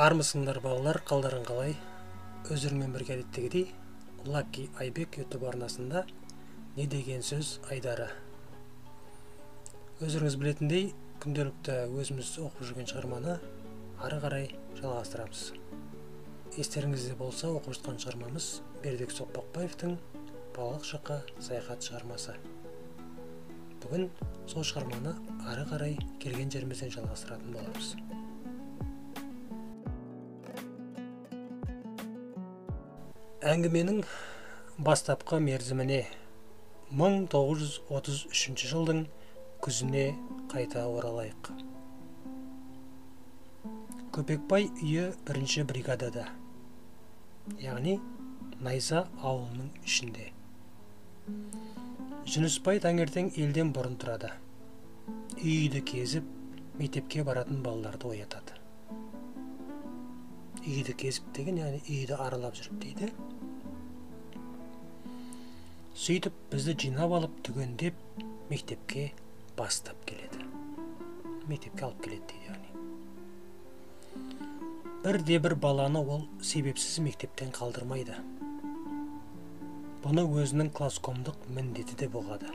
Армысыңдар балалар, қалдарың қалай? Өздеріңмен бірге әдеттегідей Лаки Айбек YouTube арнасында не деген сөз айдары. Өздеріңіз білетіндей, күнделікті өзіміз оқып жүрген шығарманы ары қарай жалғастырамыз. Естеріңізде болса, оқып жатқан шығармамыз Бердібек Соқпақбаевтың Балалық шаққа саяхат шығармасы. Бүгін сол шығарманы ары қарай келген жерімізден жалғастыратын боламыз. Әңгіменің бастапқы мерзіміне 1933 жылдың күзіне қайта оралайық. Көпекбай үйі бірінші бригадада, яғни Найза ауылының ішінде. Жүнісбай таңертең елден бұрын тұрады. Үйді кезіп, мектепке баратын балаларды оятады. Үйді кезіп деген, яғни үйді аралап жүріп дейді. Сөйтіп бізді жинап алып түгендеп мектепке бастап келеді. Мектепке алып келеді дейді яғни. Бірде бір баланы ол себепсіз мектептен қалдырмайды. Бұны өзінің класскомдық міндеті деп ұғады.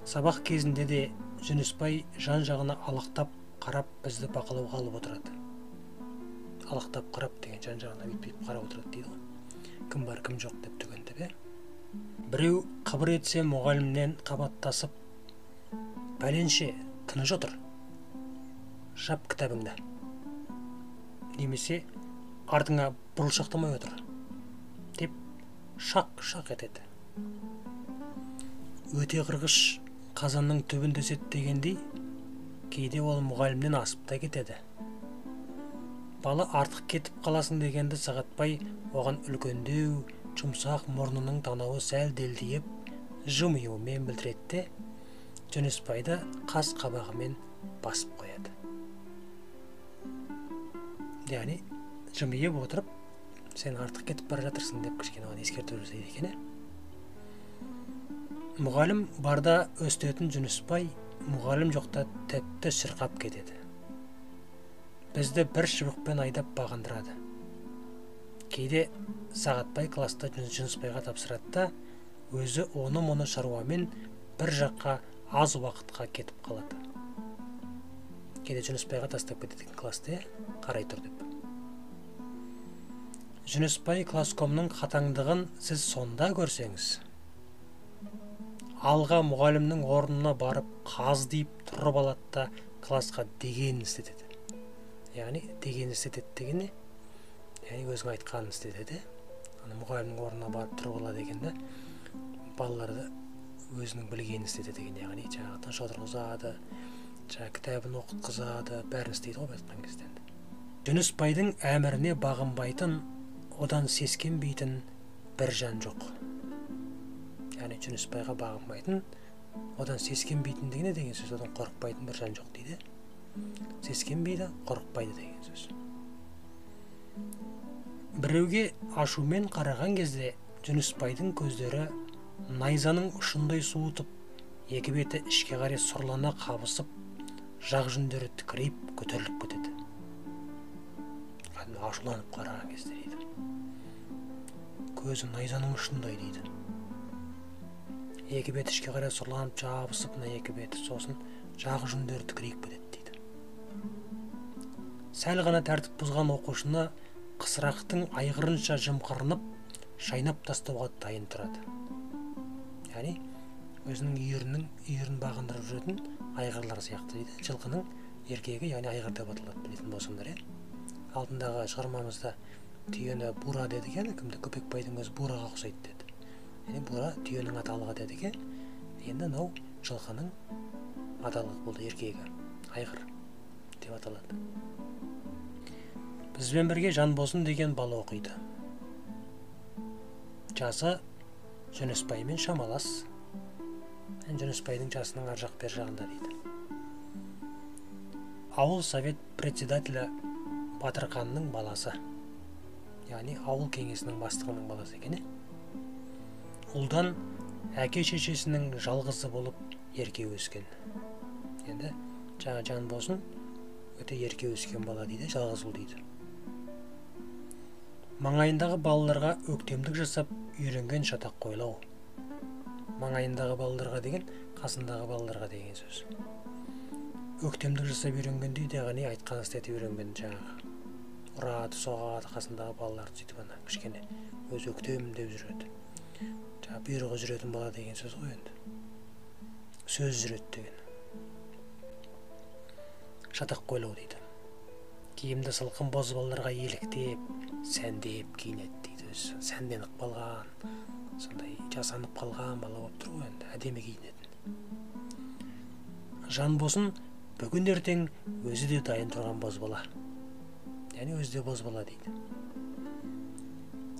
Сабақ кезінде де Жүнісбай жан-жағына алақтап қарап бізді бақылауға алып отырады. Алақтап қарап деген жан-жағына бүйтіп қарап отырады дейді ғой. Кім бар, кім жоқ деп түгендеп, е? Біреу қыбыр етсе мұғалімнен қабаттасып, пәленше, тыныш отыр, жап кітабыңды, немесе артыңа бұрылшақтамай отыр деп шақ-шақ етеді. Өте қырғыш қазанның түбін теседі дегендей, кейде ол мұғалімнен асып та кетеді. Бала артық кетіп қаласың дегенді Сағатбай оған үлкендеу, жұмсақ мұрнының танауы сәл делдиіп, жымиюымен білдіреді де, Жүнісбайды қас қабағымен басып қояды. Яғни жымиып отырып, сен артық кетіп бара жатырсың деп кішкене оған ескерту жасайды екен. Мұғалім барда өстетін Жүнісбай, мұғалім жоқта тіпті шырқап кетеді. Бізді бір шыбықпен айдап бағындырады. Кейде Сағатбай класста Жүнісбайға тапсырады да, өзі оны-мұны шаруамен бір жаққа аз уақытқа кетіп қалады. Кейде Жүнісбайға тастап кетеді екен класты, қарай тұр деп. Жүнісбай класскомның қатаңдығын сіз сонда көрсеңіз. Алға мұғалімнің орнына барып қаздиып тұрып алады да классқа дегенін істетеді. Яғни дегенін істетеді деген не? Яғни өзің айтқанын істетеді. Ана мұғалімнің орнына барып тұрып алады екен де, балаларды өзінің білгенін істетеді екен. Яғни жаңағы тыныш отырғызады, жаңағы кітабын оқытқызады, бәрін істейді ғой айтқан кезде. Жүнісбайдың әміріне бағынбайтын, одан сескенбейтін бір жан жоқ. Яғни Жүнісбайға бағынбайтын, одан сескенбейтін деген не деген сөз? Одан қорықпайтын бір жан жоқ дейді. Сескенбейді, қорықпайды деген сөз. Біреуге ашумен қараған кезде Жүнісбайдың көздері найзаның ұшындай суытып, екі беті ішке қарай сұрлана қабысып, жақ жүндері тікірейіп көтеріліп кетеді. Кәдімгі ашуланып қараған кезде дейді. Көзі найзаның ұшындай дейді. Екі беті ішке қарай сұрланып жабысып, мына екі беті, сосын жақ жүндері тікірейіп кетеді дейді. Сәл ғана тәртіп бұзған оқушыны қысырақтың айғырынша жымқырынып, шайнап тастауға дайын тұрады. Яғни өзінің үйірін бағындырып жүретін айғырлар сияқты дейді. Жылқының еркегі, яғни айғыр деп аталады, білетін болсаңдар, е? Алдындағы шығармамызда түйені бура дедік, яғни кімді? Көпекбайдың өзі бураға ұқсайды деді. Яғни бура түйенің аталығы дедік, е? Енді мынау жылқының аталығы болды, еркегі, айғыр деп аталады. Бізбен бірге Жанбосын деген бала оқиды. Жасы Жүнісбаймен шамалас. Жүнісбайдың жасының ар жақ бер жағында дейді. Ауыл совет председателі Батырқанның баласы. Яғни ауыл кеңесінің бастығының баласы екен. Ұлдан әке шешесінің жалғызы болып ерке өскен. Енді жаңа Жанбосын Өте ерке өскен бала дейді, жалғыз ұл дейді. Маңайындағы балаларға өктемдік жасап үйренген шатақ қойлау. Маңайындағы балаларға деген қасындағы балаларға деген сөз. Өктемдік жасап үйренген дейді, яғни айтқанын істетіп үйренген жаңағы. Ұрады, соғады қасындағы балаларды, сөйтіп ана кішкене өзі өктем деп жүреді. Жаңа бұйрығы жүретін бала деген сөз ғой енді. Сөз жүреді деген. Шатақ қойлау дейді. Киімді сылқым бозбалаларға еліктеп, сәндеп киінеді дейді. Өзі сәнденіп қалған, сондай жасанып қалған бала болып тұр ғой енді, әдемі киінетін. Жанбосын бүгін ертең өзі де дайын тұрған бозбала. Яғни өзі де бозбала дейді.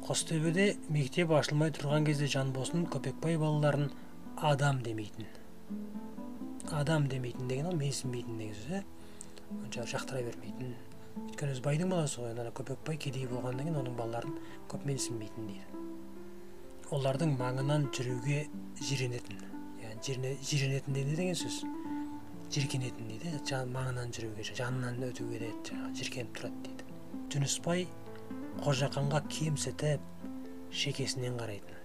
Қостөбеде мектеп ашылмай тұрған кезде Жанбосын Көпекбай балаларын адам демейтін. Адам демейтін деген ол менсінбейтін деген сөз, онша жақтыра бермейтін. Өйткені өзі байдың баласы ғой, ана Көпекбай кедей болғаннан кейін оның балаларын көп менсінбейтін дейді. Олардың маңынан жүруге жиренетін. Яғни жиренетін не деген сөз? Жиркенетін дейді, маңынан жүруге, жанынан өтуге де жиркеніп тұрады дейді. Жүнісбай Қожақанға кемсітіп, шекесінен қарайтын.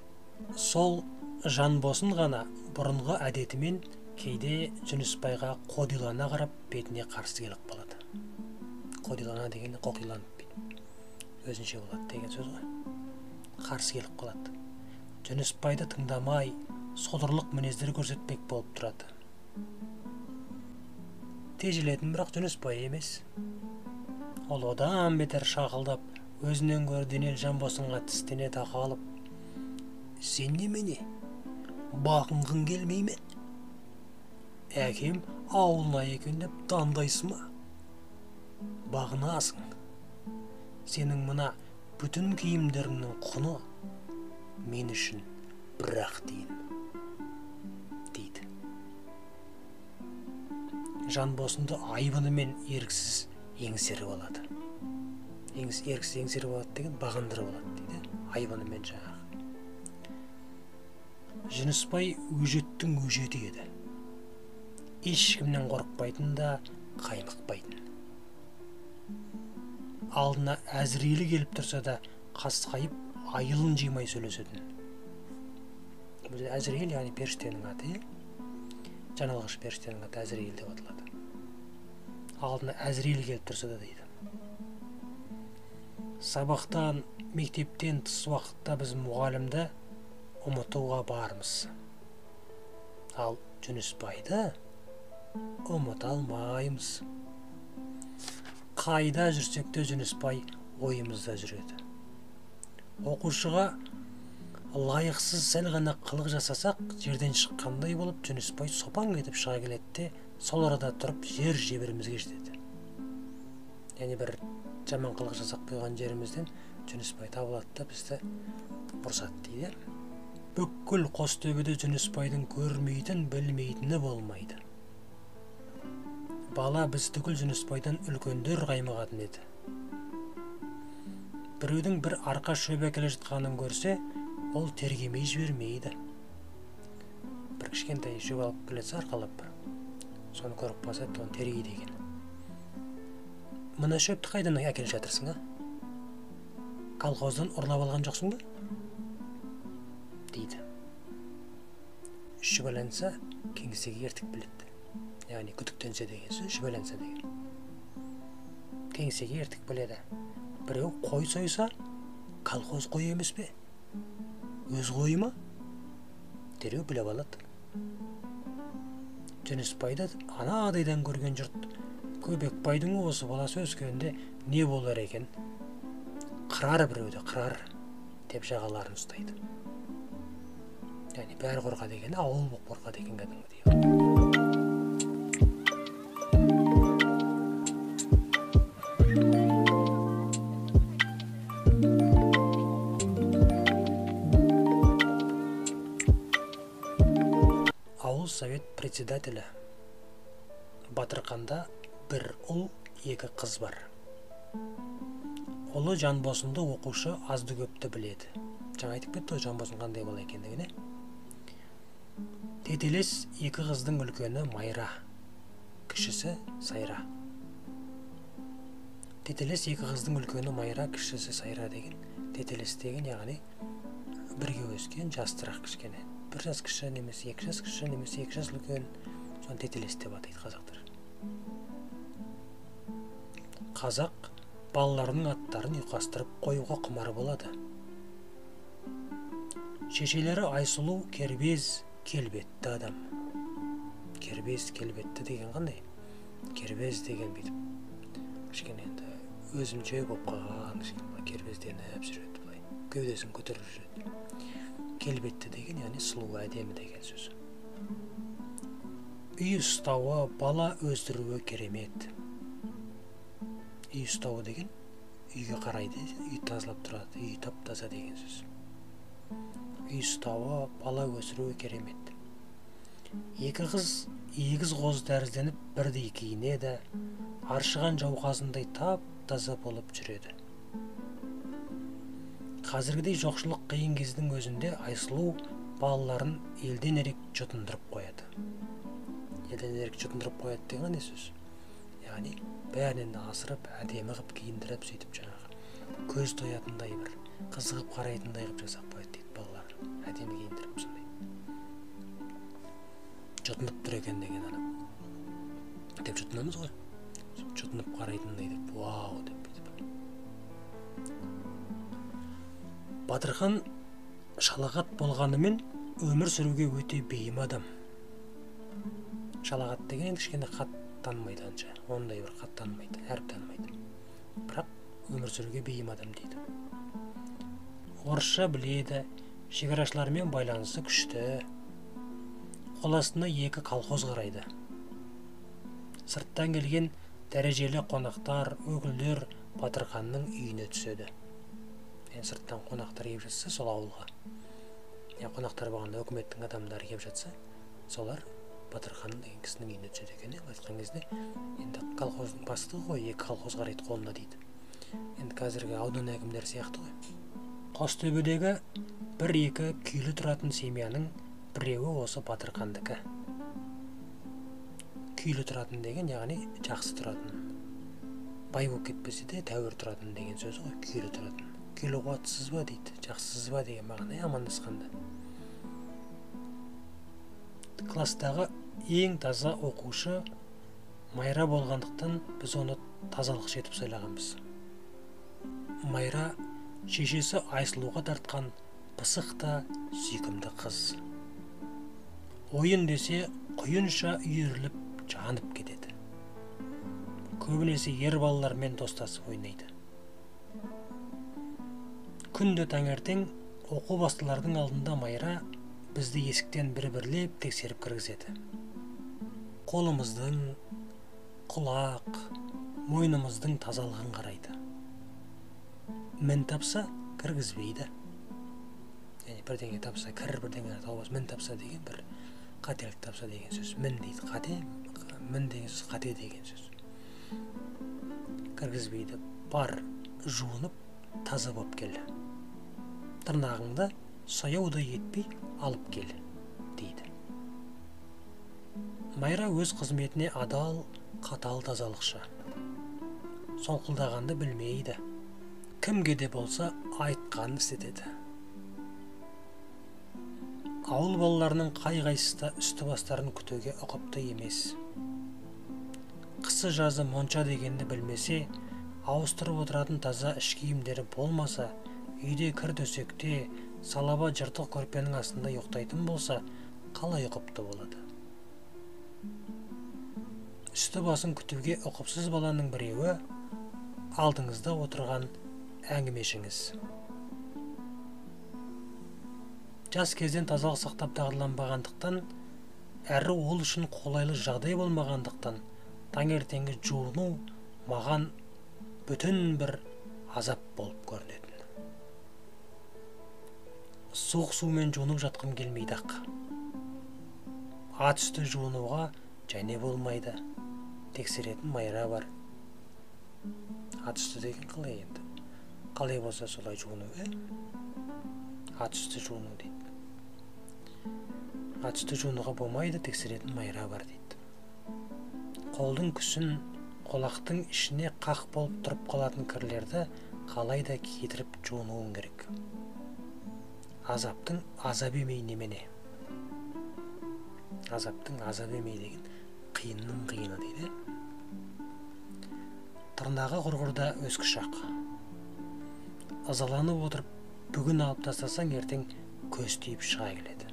Сол Жанбосын ғана бұрынғы әдетімен кейде Жүнісбайға қодилана қарап бетіне қарсы келіп қалады. Қодилана дегенде қоқиланып өзінше болады деген сөз ғой. Қарсы келіп қалады. Жүнісбайды тыңдамай, содырлық мінездер көрсетпек болып тұрады. Тежелетін бірақ Жүнісбай емес. Ол одан бетер шақылдап, өзінен гөрі денел Жанбосынға тістене тақалып, «Сен немене? Бағынғың келмей ме? Әкем ауылына екен деп дандайсың ба? Бағынасың. Сенің мына бүтін киімдеріңнің құны мен үшін бір-ақ тиын», дейді. Жанбосынды айбынымен еріксіз еңсеріп алады. Еріксіз еңсеріп алады деген бағындырып алады дейді, айбынымен жаңағы. Жүнісбай өжеттің өжеті еді. Ешкімнен қорықпайтын да қаймықпайтын. Алдына Әзірейілі келіп тұрса да қасқайып айылын жимай сөйлесетін. Бұл Әзірейіл, яғни періштенің аты, жан алғыш періштенің аты Әзірейіл деп аталады. Алдына Әзірейіл келіп тұрса да дейді. Сабақтан, мектептен тыс уақытта біз мұғалімді ұмытуға бармыз. Ал Жүнісбайды ұмыта алмаймыз. Қайда жүрсек те Жүнісбай ойымызда жүреді. Оқушыға лайықсыз сәл ғана қылық жасасақ, жерден шыққандай болып Жүнісбай сопаң етіп шыға келеді де, сол арада тұрып жер жебірімізге жетеді. Яғни бір жаман қылық жасап қойған жерімізден Жүнісбай табылады да бізді ұрсады дейді. Бүкіл Қостөбеде Жүнісбайдың көрмейтін, білмейтіні болмайды. Бала біз түгіл Жүнісбайдан үлкендер қаймығатын еді. Біреудің бір арқа шөп әкеле жатқанын көрсе, ол тергемей жібермейді. Бір кішкентай шөп алып келетсе арқалап, соны көріп қалса, оны тергейді екен. Мына шөпті қайдан әкеле жатырсың, а? Колхоздан ұрлап алған жоқсың ба? Дейді. Шүбәланса кеңсеге ертіп біледі. Яғни күдіктенсе деген сөз, шүбәланса деген. Кеңсеге ертіп біледі. Біреу қой сойса, колхоз қой емес пе? Өз қойы ма? Дереу біліп алады. Жүнісбайды анадайдан көрген жұрт Көбекбайдың осы баласы өскенде не болар екен? Қырар біреуді, қырар деп жағаларын ұстайды. Яғни бәрі қорқады екен, ауыл болып қорқады екен кәдімгідей. Ауыл совет председателі Батырқанда бір ұл, екі қыз бар. Ұлы Жанбосынды оқушы азды көпті біледі. Жаңа айтып кетті ғой Жанбосын қандай бала екендігін. Тетелес екі қыздың үлкені Майра, кішісі Сайра. Тетелес екі қыздың үлкені Майра, кішісі Сайра деген. Тетелес деген яғни бірге өскен, жастырақ кішкене. Бір жас кіші немесе екі жас кіші немесе екі жас үлкен, соны тетелес деп атайды қазақтар. Қазақ балаларының аттарын ұйқастырып қоюға құмар болады. Шешелері Айсұлу кербез келбетті адам. Кербез келбетті деген қандай? Кербез деген бүйтіп кішкене енді өзімше болып қалған, кішкене былай кербезденіп жүреді, былай кеудесін көтеріп жүреді. Келбетті деген яғни сұлу, әдемі деген сөз. Үй ұстауы, бала өсіруі керемет. Үй ұстауы деген үйге қарайды, үй тазалап тұрады, үй тап-таза деген сөз. Үй ұстауы, бала өсіруі керемет. Екі қыз егіз қозы тәрізденіп бірдей киінеді, аршыған жауқазындай тап-таза болып жүреді. Қазіргідей жоқшылық қиын кездің өзінде Айсұлу балаларын елден ерек жұтындырып қояды. Елден ерек жұтындырып қояды деген қандай сөз? Яғни бәрінен асырып, әдемі қып киіндіріп, сөйтіп жаңағы көз тоятындай бір қызығып қарайтындай қып жасап қояды дейді балаларын. Әдемі киіндіріп сондай. Жұтынып тұр екен деген ана деп жұтынамыз ғой. Жұтынып қарайтындай деп, вау деп бүйтіп. Батырхан шалағат болғанымен өмір сүруге өте бейім адам. Шалағат деген енді кішкене хат танымайды анша, ондай бір хат танымайды, әріп танымайды. Бірақ өмір сүруге бейім адам дейді. Орысша біледі, шекарашылармен байланысы күшті. Қол астына екі колхоз қарайды. Сырттан келген дәрежелі қонақтар, өкілдер Батырханның үйіне түседі. Енді сырттан қонақтар келіп жатса, сол ауылға. Қонақтар болғанда өкіметтің адамдары келіп жатса, солар Батырхан деген кісінің үйіне түседі екен. Айтқан кезде енді колхоздың бастығы ғой, екі колхоз қарайды қолында дейді. Енді қазіргі аудан әкімдері сияқты ғой. Қостөбедегі бір-екі күйлі тұратын семьяның біреуі осы Батырхандікі. Күйлі тұратын деген яғни жақсы тұратын, бай болып кетпесе де тәуір тұратын деген сөз ғой, күйлі тұратын. Күйлі қуатсыз ба дейді, жақсысыз ба деген мағына амандасқанда. Класстағы ең таза оқушы Майра болғандықтан біз оны тазалықшы етіп сайлағанбыз. Майра шешесі Айсұлуға тартқан пысық та сүйкімді қыз. Ойын десе құйынша үйіріліп жанып кетеді. Көбінесе ер балалармен достасып ойнайды. Күнде таңертең оқу бастылардың алдында Майра бізді есіктен бір-бірлеп тексеріп кіргізеді. Қолымыздың, құлақ, мойнымыздың тазалығын қарайды. Мін тапса кіргізбейді. Яғни бірдеңе тапса кір, бірдеңе тауып, мін тапса деген бір қателік тапса деген сөз. Мін дейді қате, мін деген сөз қате деген сөз. Кіргізбейді. Бар, жуынып таза болып кел. Тырнағыңды сояудай етпей алып кел, дейді. Майра өз қызметіне адал, қатал тазалықшы. Солқылдағанды білмейді. Кімге де болса айтқанын істетеді. Ауыл балаларының қай-қайсысы да үсті бастарын күтуге ұқыпты емес. Қысы жазы монша дегенді білмесе, ауыстырып отыратын таза іш киімдері болмаса, үйде кір төсекте, салаба жыртық көрпенің астында ұйықтайтын болса, қалай ұқыпты болады? Үсті басын күтуге ұқыпсыз баланың біреуі алдыңызда отырған әңгімешіңіз. Жас кезден тазалық сақтап дағдыланбағандықтан, әрі ол үшін қолайлы жағдай болмағандықтан, таңертеңгі жуыну маған бүтін бір азап болып көрінетін. Суық сумен жуынып жатқым келмейді-ақ. Ат үсті жуынуға және болмайды. Тексеретін Майра бар. Ат үсті деген қалай енді? Қалай болса солай жуыну, Ат үсті жуыну дейді. Ат үсті жуынуға болмайды, тексеретін Майра бар дейді. Қолдың күсін, Құлақтың ішіне қақ болып тұрып қалатын кірлерді қалай да кетіріп жуынуың керек. Азаптың азап емей немене? Азаптың азап емей деген қиынның қиыны дейді. Тырнағы құрғырда өскіш ақ. Ызаланып отырып бүгін алып тастасаң, ертең көз тиіп шыға келеді.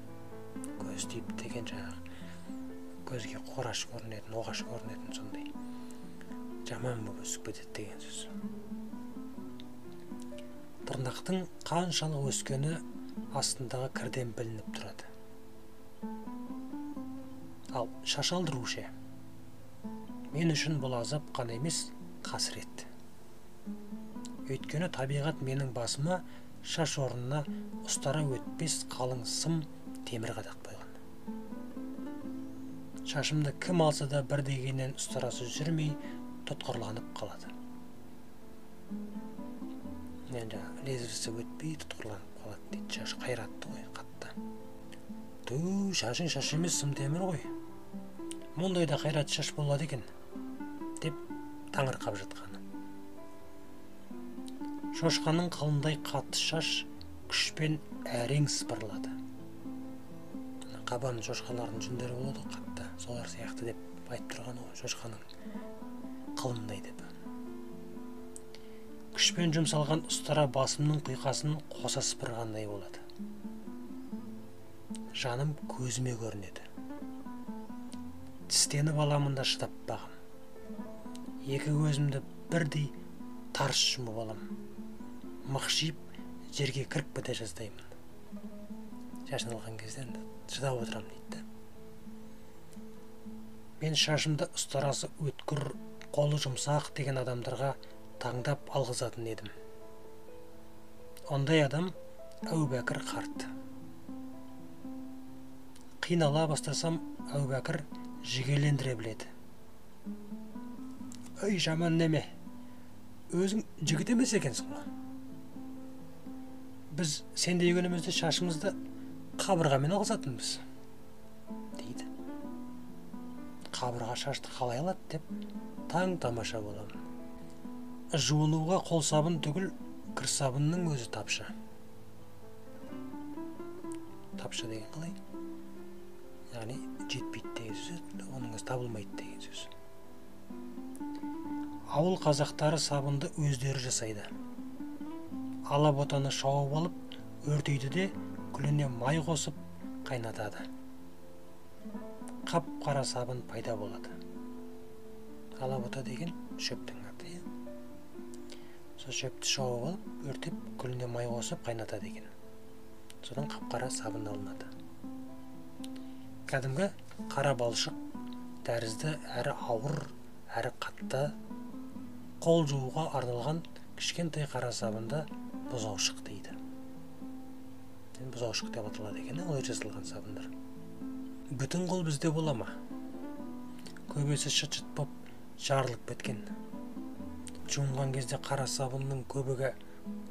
Көз тиіп деген жаңағы көзге қораш көрінетін, оғаш көрінетін сондай жаман болып өсіп кетеді деген сөз. Тырнақтың қаншалық өскені астындағы кірден білініп тұрады. Ал шаш алдыру ше? Мен үшін бұл азап қана емес, қасірет. Өйткені табиғат менің басыма шаш орнына ұстара өтпес қалың сым темір қадақ қойған. Шашымды кім алса да бір дегеннен ұстарасы жүрмей тұтқырланып қалады. Енді лезвісі өтпей тұтқырланып қалады дейді. Шаш қайратты ғой, қатты. Ту, шашың шаш емес, сым темір ғой. Мұндай да қайратты шаш болады екен деп таңырқап жатқаны. Шошқаның қылындай қатты шаш күшпен әрең сыпырылады. Қабан шошқалардың жүндері болады қатты, солар сияқты деп айтып тұрған ғой, шошқаның қылындай деп. Күшпен жұмсалған ұстара басымның құйқасын қоса сыпырғандай болады. Жаным көзіме көрінеді. Тістеніп аламын да шыдап бағам. Екі көзімді бірдей тарс жұмып алам. Мықшиып жерге кіріп кете жаздаймын. Шашын алған кезде енді шыдап отырам дейді. Мен шашымды ұстарасы өткір, қолы жұмсақ деген адамдарға таңдап алғызатын едім. Ондай адам Әубәкір қарт. Қинала бастасам, Әубәкір жігерлендіре біледі. Өй, жаман неме, өзің жігіт емес екенсің ғой. Біз сендей күнімізде шашымызды қабырғамен алғызатынбыз, дейді. Қабырға шашты қалай алады деп таң тамаша боламын. Жуынуға қол сабын түгіл, кір сабынның өзі тапшы. Тапшы деген қалай? Яғни жетпейді деген сөз, оның өзі табылмайды деген сөз. Ауыл қазақтары сабынды өздері жасайды. Ала ботаны шауып алып, өртейді де күліне май қосып қайнатады. Қап-қара сабын пайда болады. Ала бота деген шөптің аты. Сол шөпті шауып алып, өртеп, күліне май қосып қайнатады екен. Содан қап-қара сабын алынады. Кәдімгі қара балшық тәрізді әрі ауыр, әрі қатты, қол жууға арналған кішкентай қара сабынды бұзаушық дейді. Бұзаушық деп аталады екен, олай жасалған сабындар. Бүтін қол бізде бола ма? Көбесі шыт-шыт боп жарылып кеткен. Жуынған кезде қара сабынның көбігі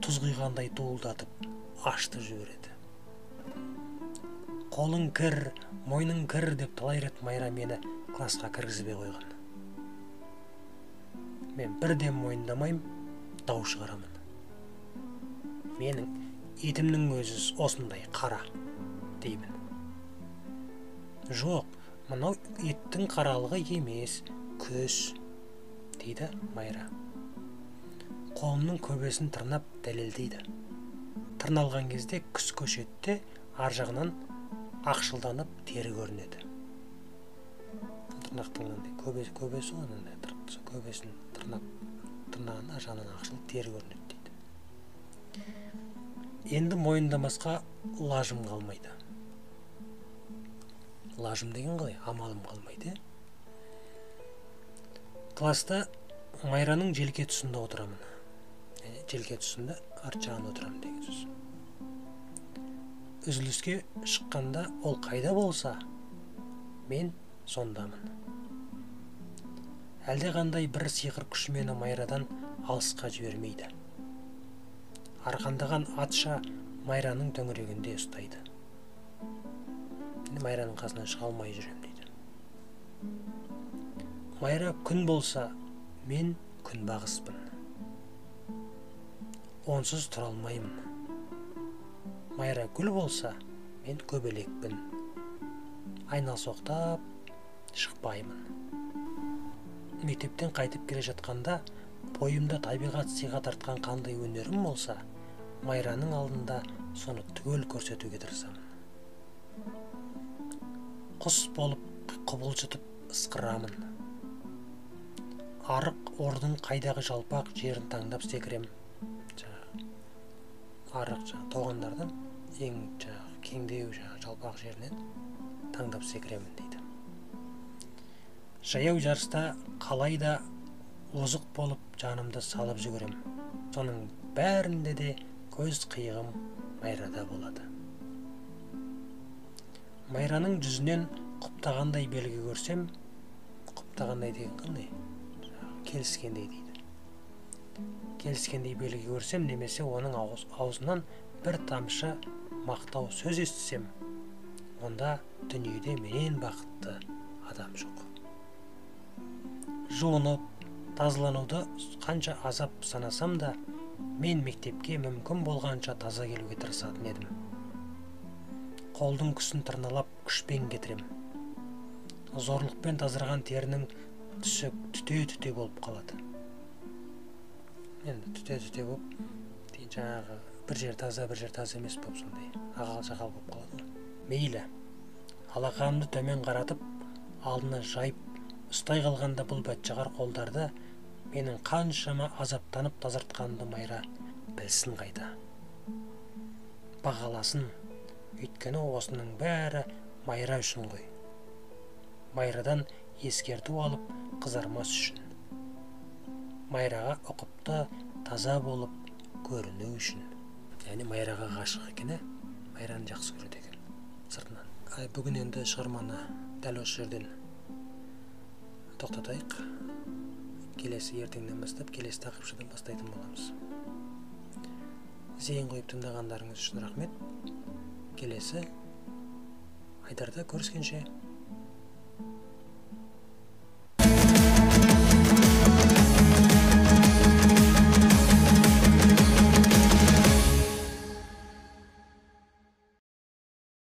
тұз құйғандай дуылдатып ашты жібереді. Қолың кір, мойның кір деп талай рет Майра мені классқа кіргізбей қойған. Мен бірден мойындамаймын, дау шығарамын. Менің етімнің өзі осындай қара, деймін. Жоқ, мынау еттің қаралығы емес, көз, дейді Майра. Қолымның көбесін тырнап дәлелдейді. Тырналған кезде күс көшетте ар жағынан ақшылданып тері көрінеді. Тырнақтың көбесі ғой, көбесін тырнап, тырнағын ар жағынан ақшыл тері көрінеді дейді. Енді мойындамасқа лажым қалмайды. Лажым деген қалай? Амалым қалмайды. Класста Майраның желке тұсында отырамын. Желке тұсында арт жағында отырамын деген сөз. Үзіліске шыққанда ол қайда болса, мен сондамын. Әлде қандай бір сиқыр күш мені Майрадан алысқа жібермейді. Арқандаған атша Майраның төңірегінде ұстайды. Майраның қасынан шыға алмай жүрем дейді. Майра күн болса, Мен күнбағыспын. Онсыз тұра алмаймын. Майра гүл болса, мен көбелекпін. Айналсоқтап шықпаймын. Мектептен қайтып келе жатқанда бойымда табиғат сыйға тартқан қандай өнерім болса, Майраның алдында соны түгел көрсетуге тырысамын. Құс болып құбылжытып ысқырамын. Арық ордың қайдағы жалпақ жерін таңдап секірем. Жаңағы арық жаңағы тоғандардан ең жаңағы кеңдеу жаңағы жалпақ жерінен таңдап секіремін дейді. Жаяу жарыста қалай да озық болып жанымды салып жүгірем. Соның бәрінде де көз қиығым Майрада болады. Майраның жүзінен құптағандай белгі көрсем, құптағандай деген қандай? Келіскендей дейді. Келіскендей белгі көрсем, немесе оның аузынан бір тамшы мақтау сөз естісем, онда дүниеде менен бақытты адам жоқ. Жуынып, тазалануды қанша азап санасам да, мен мектепке мүмкін болғанша таза келуге тырысатын едім. Қолдың күсін тырналап күшпен кетірем. Зорлықпен тазарған терінің түсі түте-түте болып қалады. Енді түте-түте болып, жаңағы бір жер таза, бір жер таза емес болып сондай ағал-жағал болып қалады. Мейлі, алақанымды төмен қаратып, алдына жайып ұстай қалғанда бұл бәтшағар қолдарды менің қаншама азаптанып тазартқанымды Майра білсін қайда. Бағаласын, өйткені осының бәрі Майра үшін ғой. Майрадан ескерту алып қызармас үшін. Майраға ұқыпты, таза болып көріну үшін. Яғни Майраға ғашық екен, Майраны жақсы көреді екен сыртынан. Бүгін енді шығарманы дәл осы жерден тоқтатайық. Келесі ертеңнен бастап, келесі тақырыпшадан бастайтын боламыз. Зейін қойып тыңдағандарыңыз үшін рахмет. Келесі айдарда көріскенше.